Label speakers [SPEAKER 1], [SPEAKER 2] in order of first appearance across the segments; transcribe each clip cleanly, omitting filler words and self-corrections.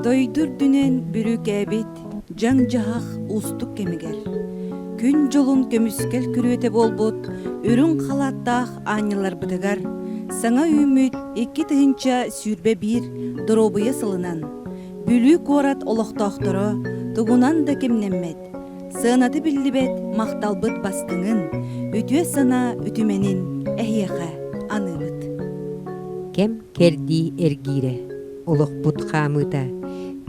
[SPEAKER 1] Дойду үрдүнэн бүрүүкээбит дьаҥ-дьаһах уустук кэмигэр күн дьолун көмүскэл күрүөтэ буолбут үрүҥ халааттаах аанньалларбытыгар саҥа үүммүт 2021 доруобуйа сылынан Бүлүү куорат олохтоохторо тугунан да кэмнэммэт, сыаната биллибэт махталбыт бастыҥын, үтүө санаа үтүмэнин эһиэхэ аныыбыт.
[SPEAKER 2] Кэм кэрдии эргиирэ, олохпут хаамыыта,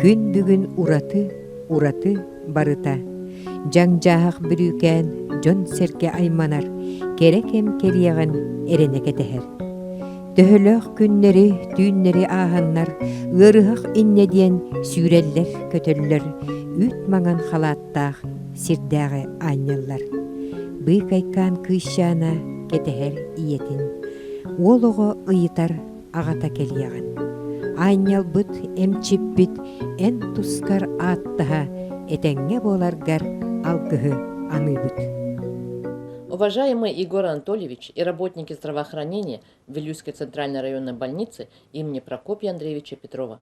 [SPEAKER 2] күн бүгүн ураты, ураты барыта. Дьаҥ-дьааһах бүрүүкээн дьон-сэргэ айманар, кэрэ кэм кэлиэҕин эрэнэ кэтэһэр. Төһөлөөх күннэри, түүннэри ааһаннар, ыарыһах инньэ диэн сүүрэллэр-көтөллөр, үүт маҥан халааттаах сирдээҕи аанньаллар. Быыкайкаан кыысчаана кэтэһэр ийэтин, уол оҕо ыйытар аҕата кэлиэҕин. Аанньалбыт, эмчиппит эн тускар ааттаһа, этэҥҥэ буоларгар алгыһы аныыбыт.
[SPEAKER 3] Уважаемый Егор Анатольевич и работники здравоохранения Вилюйской центральной районной больницы имени Прокопия Андреевича Петрова.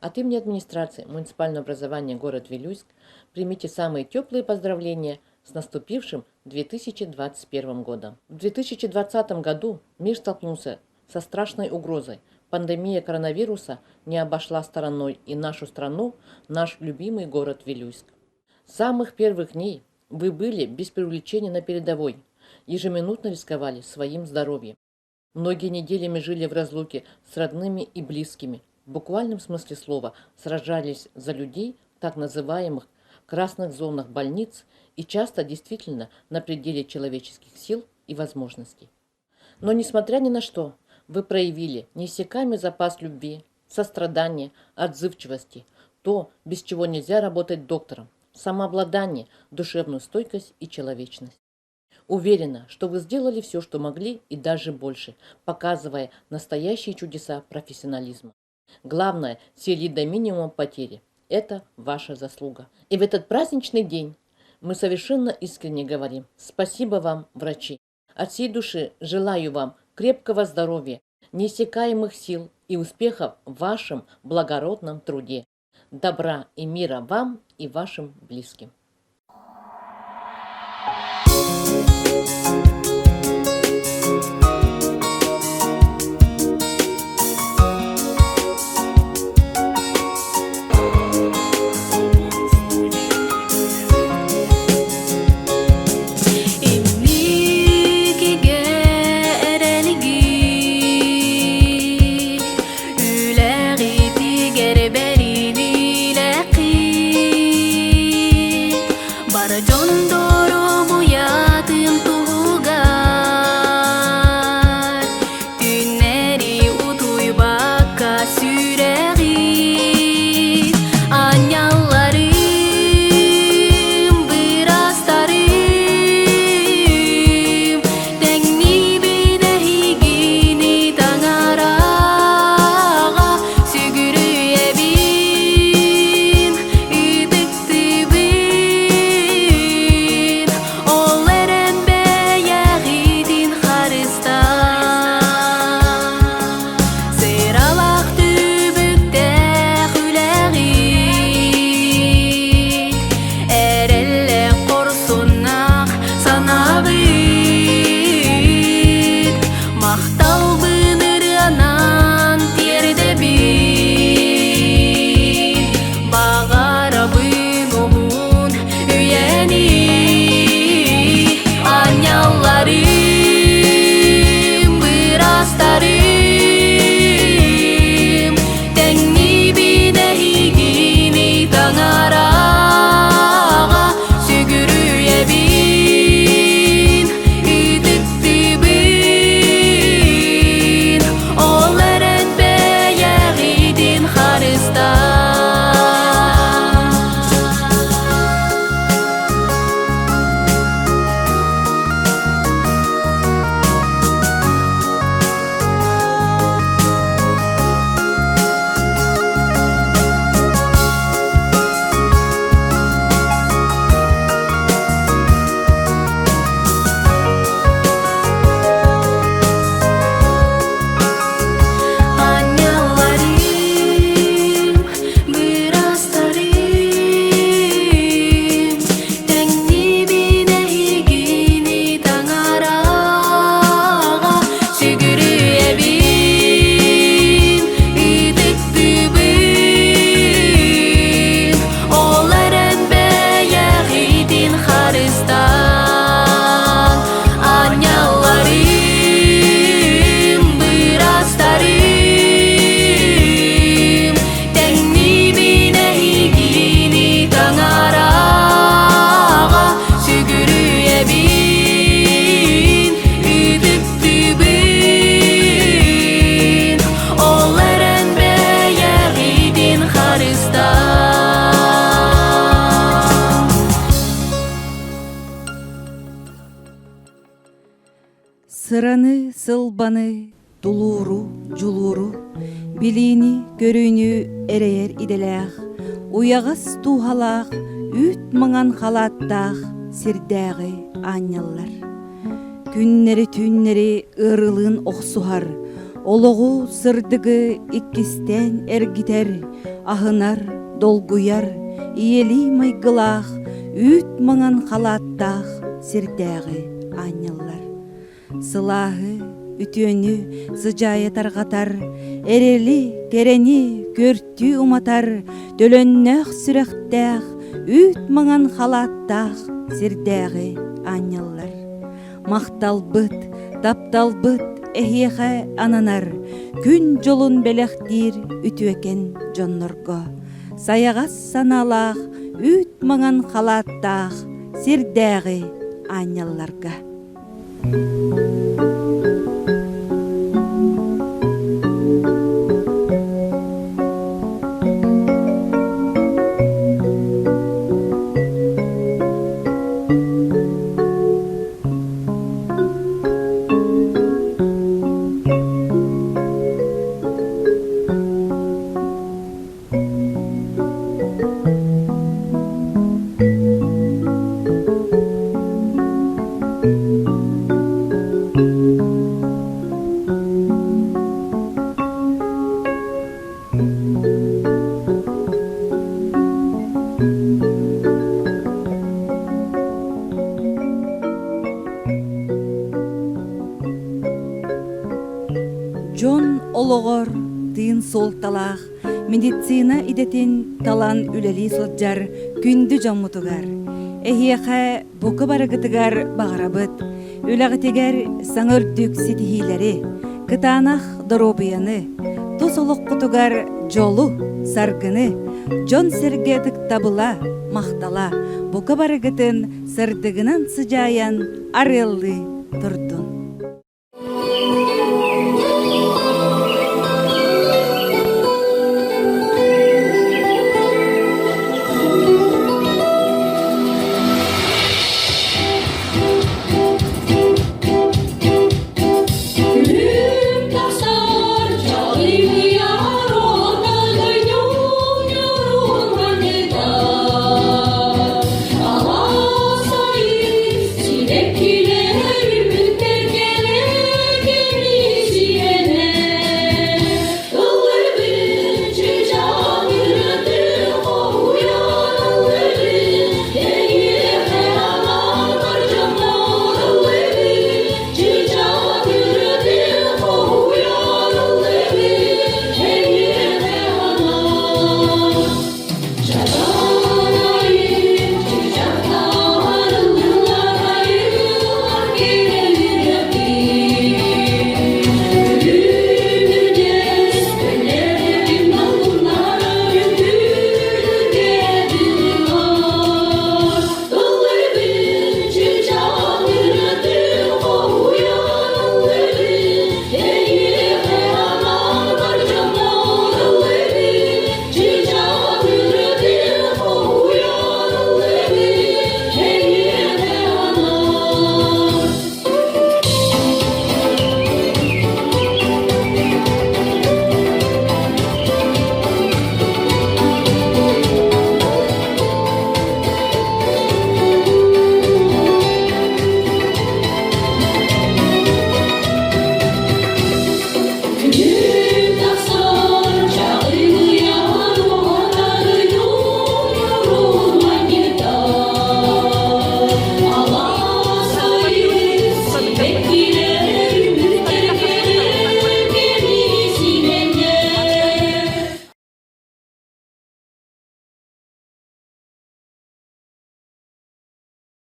[SPEAKER 3] От имени администрации муниципального образования город Вилюйск примите самые теплые поздравления с наступившим 2021 годом. В 2020 году мир столкнулся со страшной угрозой. Пандемия коронавируса не обошла стороной и нашу страну, наш любимый город Вилюйск. С самых первых дней вы были без привлечения на передовой, ежеминутно рисковали своим здоровьем. Многие неделями жили в разлуке с родными и близкими. В буквальном смысле слова сражались за людей в так называемых красных зонах больниц и часто действительно на пределе человеческих сил и возможностей. Но несмотря ни на что, вы проявили неиссякаемый запас любви, сострадания, отзывчивости, то, без чего нельзя работать доктором, самообладание, душевную стойкость и человечность. Уверена, что вы сделали все, что могли и даже больше, показывая настоящие чудеса профессионализма. Главное – свели до минимума потери. Это ваша заслуга. И в этот праздничный день мы совершенно искренне говорим спасибо вам, врачи. От всей души желаю вам крепкого здоровья, неиссякаемых сил и успехов в вашем благородном труде. Добра и мира вам и вашим близким.
[SPEAKER 4] Инникигэ эрэлгит, үлэҕитигэр бэриниилэххит, бар дьон доруобуйатын туһугар.
[SPEAKER 1] Сыраны, сылбаны, тулууру, дьулууру, билиини, көрүүнү эрэйэр идэлээх, уйаҕас тууһалаах, үүт маҥан халааттаах сирдээҕи аанньаллар. Күннэри-түүннэри ыарыылыын охсуһар, олоҕу сырдыгы иккистээн эргитэр, аһынар, долгуйар, ийэлии майгылаах, үүт маҥан халааттаах сирдээҕи аанньаллар. Сылааһы, үтүөнү сыдьаайа тарҕатар, эрэли, кэрэни көртүү уматар, төлөннөөх сүрэхтээх, үүт маҥан халааттаах сирдээҕи аанньаллар. Махталбыт, тапталбыт эһиэхэ ананар, күн дьолун бэлэхтиир үтүөкэн дьоннорго. Сайаҕас санаалаах, үүт маҥан халааттаах сирдээҕи аанньалларга. Дьон олоҕор тыын суолталаах медицина идэтин талан үлэлии сылдьар күндү дьоммутугар, эһиэхэ бука барыгытыгар баҕарабыт үлэҕитигэр саҥа үрдүк ситиһиилэри, кытаанах доруобуйаны, тус олоххутугар дьолу, саргыны, дьон-сэргэ ытыктабыла, махтала бука барыгытын сырдыгынан сыдьаайан арыаллыы турдун.